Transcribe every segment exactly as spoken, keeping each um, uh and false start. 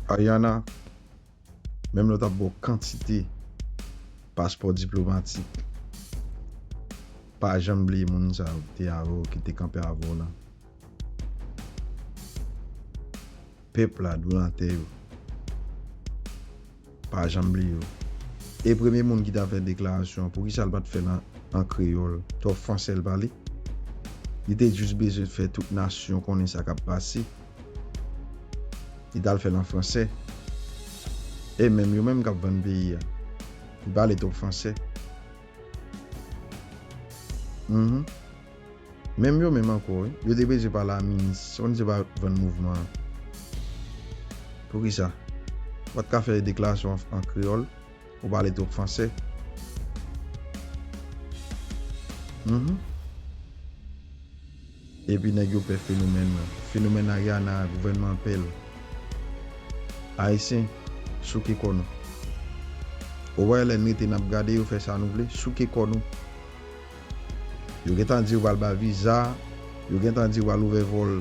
Ariana, menm lè w t ap ba w kantite paspò diplomatik, pa janm bliye moun sa yo ki te avè w, ki te kanpe avè w lan. Pèp la, donatè yo, pa janm bliye yo. E premye moun ki ta fè deklarasyon an, poukisa l pa t fè l an, an kreyòl? Twòp fransè l pale. Li te jis bezwen fè tout nasyon konnen sa k ap pase. Li t al fè l an fransè. E menm yo menm k ap vann peyi a, li pale twòp fransè. Mhm. Menm yo menm ankò, wi. Yo te bezwen pale a minis. Sa konn se pa vann mouvman an. Poukisa? Ou pa t ka fè deklarasyon an, an kreyòl, ou pale twòp fransè. Mhm. Epi nèg yo pè fenomèn nan. Fenomèn Ariana a, gouvènman pè l. Ayisyen, souke kò nou. Ou wè lè n rete n ap gade yo fè sa nou vle, souke kò nou. Yo gentan di yo pral bay viza, yo gentan di yo pral ouvè vòl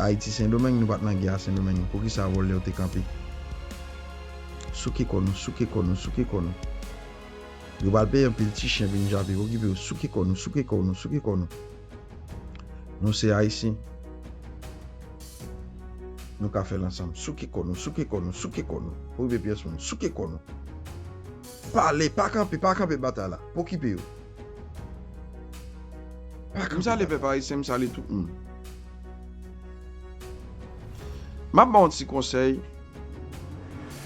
Ayiti Sendomeng, nou pa t nan gè a Sendomeng. Poukisa vòl yo te kanpe? Souke kò nou, souke kò nou, souke kò nou. Yo pral peye anpil ti chen vin jape, okipe yo, souke kò nou, souke kò nou, souke kò nou. Nou se Ayisyen. Nou ka fè l ansanm. Souke kò nou, souke kò nou, souke kò nou. Okipe pyès moun, souke kò nou. Pale, pa kanpe, pa kanpe batay la. Okipe yo. M salye pèp ayisyen, m salye tout moun. M ap ba w yon ti konsèy.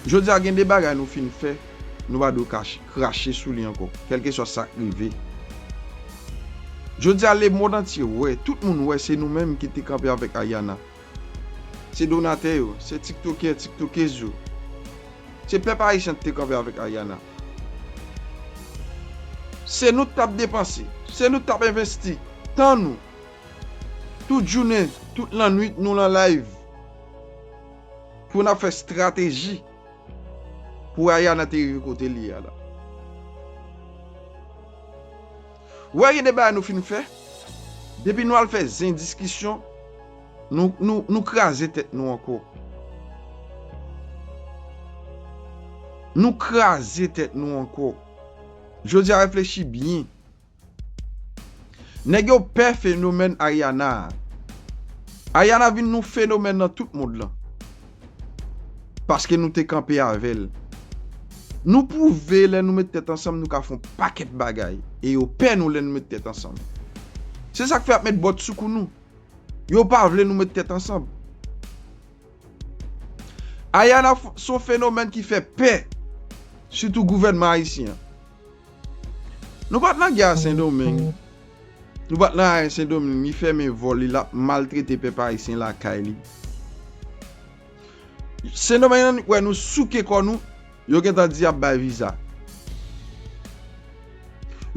Jodi a gen de bagay nou fin fè, nou pa dwe kache, krache sou li ankò, kèlkeswa sa k rive. Jodi a, lemonn antye wè, tout moun wè, se nou menm ki te kanpe avèk Ariana. Se donatè yo, se tiktokè, tiktokèz yo. Se pèp ayisyen ki te kanpe avèk Ariana. Se nou k t ap depanse, se nou k t ap envesti tan nou, tout jounen, tout lannwit nou lan live pou n ap fè estrateji pou Ariana te rive kote l ye a la. Ou wè gen de bagay nou fin fè, depi nou al fè zen diskisyon, nou, nou, nou kraze tèt nou ankò. Nou kraze tèt nou ankò. Jodi a, reflechi byen. Nèg yo pè fenomèn Ariana a. Ariana vin yon fenomèn nan tout mond lan. Paske nou te kanpe avè l. Nou pwouve lè nou met tèt ansanm, nou ka fè yon pakèt bagay. E yo pè nou lè nou met tèt ansanm. Se sa k fè y ap met bòt sou kou nou. Yo pa vle nou met tèt ansanm. Ariana f-, se yon fenomèn ki fè pè, sitou gouvènman ayisyen an. Nou pa t nan gè a Sendomeng. Nou pa t nan gè a Sendomeng. Li fèmen vòl li, l ap maltrete pèp ayisyen lakay li. Sendomeng nan wè nou souke kò nou, yo gentan di y ap bay viza.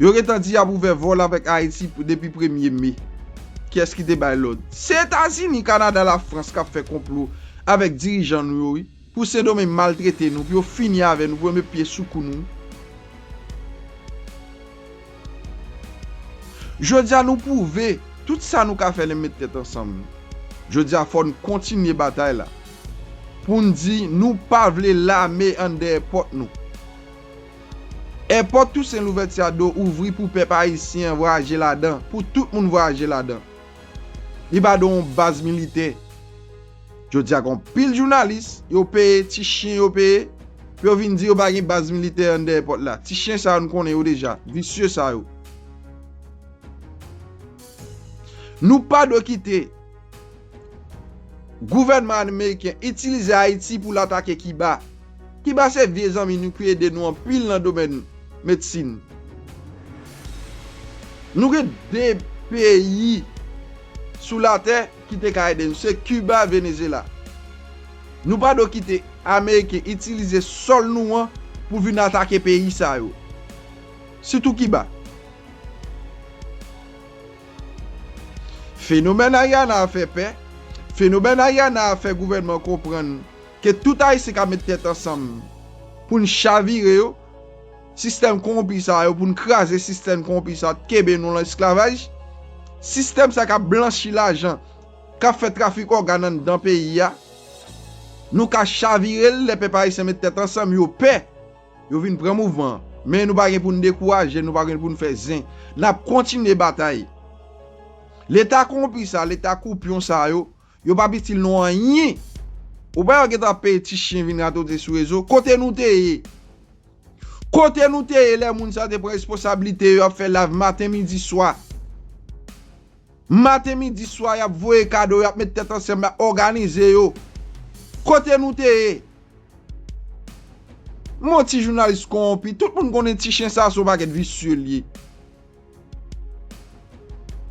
Yo gentan di y ap ouvè vòl avèk Ayiti pou, depi premye me. Kiyès ki te bay lòd? Se Etazini, Kanada, Lafrans k ap fè konplo avèk dirijan nou yo, wi. Pou Sendomeng maltrete nou, pou yo fini avè nou, pou yo met pye sou kou nou. Jodi a, nou pwouve tout sa nou ka fè lè n met tèt ansanm. Jodi a, fò n kontinye batay la. Pou n di, nou pa vle lame anndan èpòt nou. Èpòt Tousen Louvèti a dwe ouvri pou pèp ayisyen an vwayaje ladan, pou tout moun vwayaje ladan. Li pa dwe yon baz militè. Jodi a, gen anpil jounalis, yo peye, ti chen yo peye, pou yo vin di yo pa gen baz militè anndan èpòt la. Ti chen sa yo, nou konnen yo deja, visye sa yo. Nou pa dwe kite gouvènman ameriken itilize Ayiti pou l atake Kiba. Kiba se vye zanmi nou ki ede nou anpil nan domèn medsin. Nou gen de peyi sou latè ki te ka ede nou, se Kiba, Venezyela. Nou pa dwe kite Ameriken itilize sòl nou an pou vin atake peyi sa yo. Sitou Kiba. Fenomèn Ariana a fè pè. Fenomèn Ariana a fè gouvènman konprann ke tout Ayisyen ka met tèt ansanm pou n chavire yo, sistèm kowonpi sa yo, pou n kraze sistèm kowonpi sa k kenbe nou nan esklavaj, sistèm sa k ap blanchi lajan, k ap fè trafik ògàn anndan peyi a. Nou ka chavire l lè pèp ayisyen met tèt ansanm, yo pè. Yo vin pran mouvman an. Men nou pa gen pou n dekouraje, nou pa gen pou n fè zen. N ap kontinye batay. Leta konwonpi sa, leta koupyon sa yo, yo p ap itil nou anyen. Ou pa wè yo gentan ap peye ti chen vin radote sou rezo. Kote nou te ye? Kote nou te ye lè moun sa yo te pran responsablite yo, y ap fè live maten, midi, swa? Maten, midi, swa, y ap voye kado, y ap met tèt ansanm, y ap òganize yo. Kote nou te ye? Manti jounalis kowonpi, tout moun konnen ti chen sa se yon pakèt visye l ye.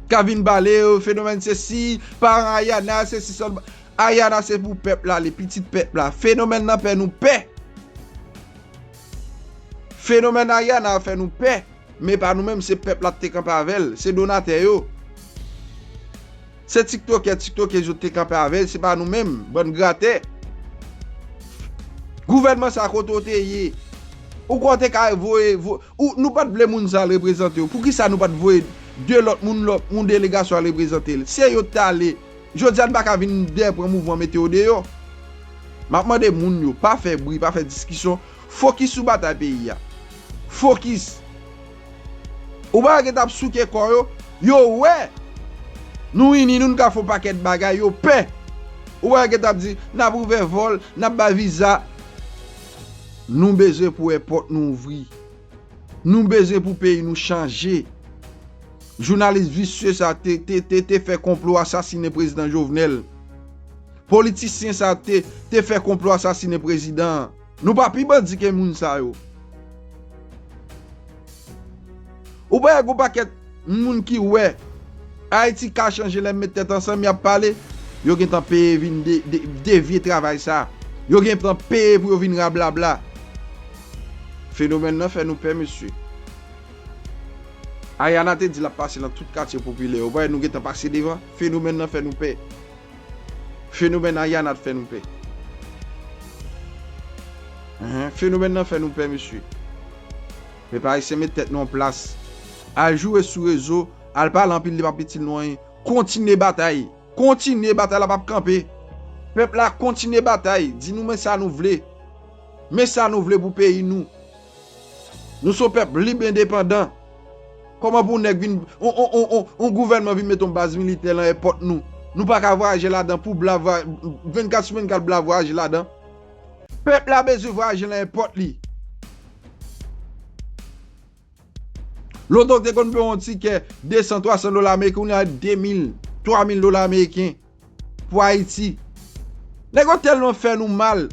Ka vin pale, yo, fenomèn sesi, paran Ayana, sesi sèlman. Ayana se pou pèp la, li pitit pèp la. Fenomèn nan fè nou pè. Fenomèn Ayana fè nou pè. Men pa nou menm, se pèp la ki te kanpe avè l, se donatè yo. Se tiktokè, tiktokèz yo te kanpe avè l, se pa nou menm, bann gratè. Gouvènman sa kote w te ye? Ou kwè w te ka voye, vo, ou, nou pa t vle moun sa al reprezante w. Poukisa nou pa t voye de lòt moun, lòt, yon delegasyon al reprezante l? Se yo ki t ale. Jodi a, n pa ka vin dèyè pran mouvman mete yo deyò. M ap mande moun yo, pa fè bri, pa fè diskisyon. Fokis sou batay peyi a. Fokis. Ou pa wè yo gentan ap souke kò yo? Yo wè nou ini, nou, n ka fè yon pakèt bagay, yo pè. Ou pa wè yo gentan ap di, n ap ouvè vòl, n ap bay viza. Nou bezwen pou èpòt nou ouvri. Nou bezwen pou peyi nou chanje. Jounalis visye sa te, te, te, te fè konplo asasinen prezidan Jovenel. Politisyen sa te, te fè konplo asasinen prezidan an. Nou pa pi bandi ke moun sa yo. Ou pa wè gon pakèt moun ki wè Ayiti ka chanje lè m met tèt ansanm, y ap pale. Yo gentan peye vin de, de, devye travay sa. Yo gentan peye pou yo vin rablabla. Fenomèn nan fè nou pè, mesye. Ayana te di l ap pase nan tout katye popilè yo. Ou pa wè nou gentan pase devan? Fenomèn nan fè nou pè. Fenomèn Ayana t fè nou pè. Enhen, fenomèn nan fè nou pè, mesye. Pèp ayisyen, met tèt nou an plas. Al joure sou rezo, al pale anpil, li p ap itil nou anyen. Kontinye batay. Kontinye batay la, p ap kanpe. Pèp la, kontinye batay. Di nou men sa nou vle. Men sa nou vle pou peyi nou. Nou se yon pèp lib, endepandan. Kòman pou nèg vin, on, on, on, on, on gouvènman vin mete yon baz militè lan èpòt nou? Nou pa ka vwayaje ladan pou bla vwa-, vennkat sou vennkat bla vwayaje ladan. Pèp la bezwen vwayaje lan èpòt li. Lontan w te konn peye yon tikè de san, twa san dola ameriken, kounye a de mil, twa mil dola ameriken pou Ayiti. Nèg yo tèlman fè nou mal.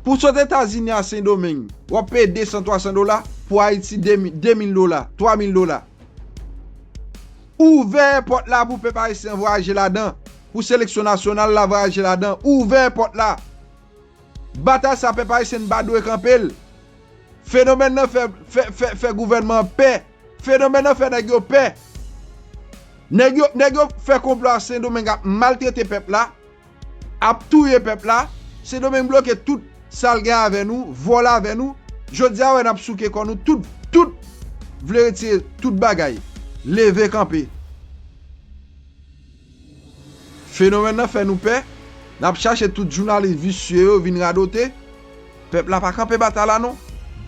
Pou w sot Etazini a Sendomeng, w ap peye de san, twa san dola, pou Ayiti, de mil, de mil dola, twa mil dola. Ouvè èpòt la pou pèp ayisyen vwayaje ladan, pou seleksyon nasyonal la vwayaje ladan. Ouvè èpòt la. Batay sa pèp ayisyen pa dwe kanpe l. Fenomèn nan fè, fè, fè, fè gouvènman an pè. Fenomèn nan fè nèg yo pè. Nèg yo, nèg yo fè konplo a Sendomeng ap maltrete pèp la, ap touye pèp la. Sendomeng bloke tout sa l gen avè nou, vòlè avè nou. Jodi a wè n ap souke kò nou, tout, tout vle retire tout bagay. Leve kanpe. Fenomèn nan fè nou pè. N ap chache tout jounalis visye yo vin radote. Pèp la pa kanpe batay la non.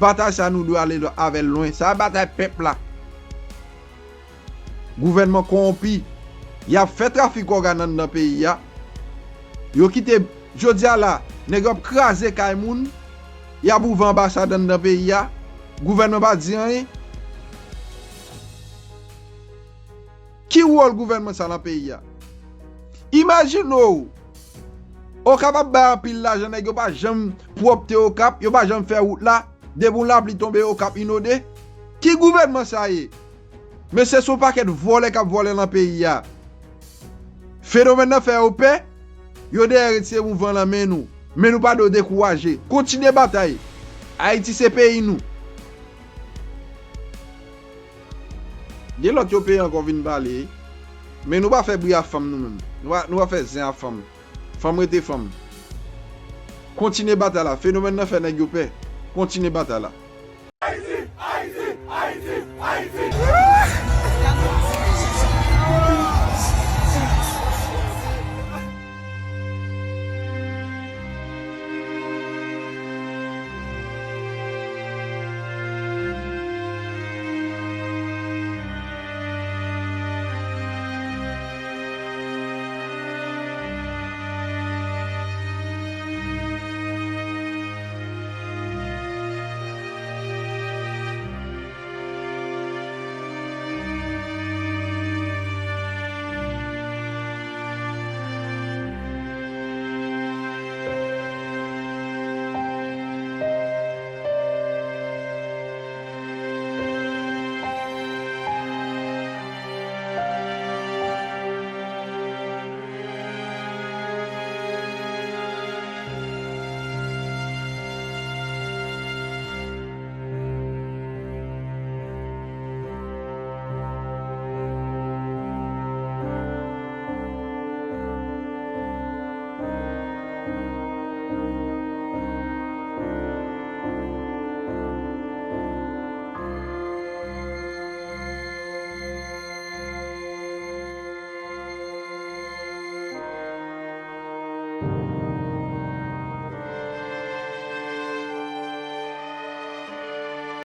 Batay sa nou dwe ale avè l lwen. Sa batay pèp la. Gouvènman kowonpi. Y ap fè trafik ògàn anndan peyi a. Yo kite, jodi a la, nèg yo ap kraze kay moun. Y ap ouvè anbasad anndan peyi a. Gouvènman pa di anyen. Ki wòl gouvènman sa nan peyi a? Imajine w, Okap ap bay anpil lajan, nèg yo pa janm pwòpte Okap, yo pa janm fè wout la, depi yon lapli tonbe Okap inonde. Ki gouvènman sa ye? Mesye, se yon pakèt vòlè k ap vòlè nan peyi a. Fenomèn nan fè yo pè, yo dèyè retire mouvman nan men nou. Men nou pa dwe dekouraje. Kontinye batay. Ayiti se peyi nou. Gen lòt yo peye ankò vin pale. Men nou pa fè bri a fanm nou menm. Nou pa, nou pa fè zen a fanm. Fanm rete fanm. Kontinye batay la. Fenomèn nan fè nèg yo pè. Kontinye batay la. Ayiti, Ayiti, Ayiti, Ayiti.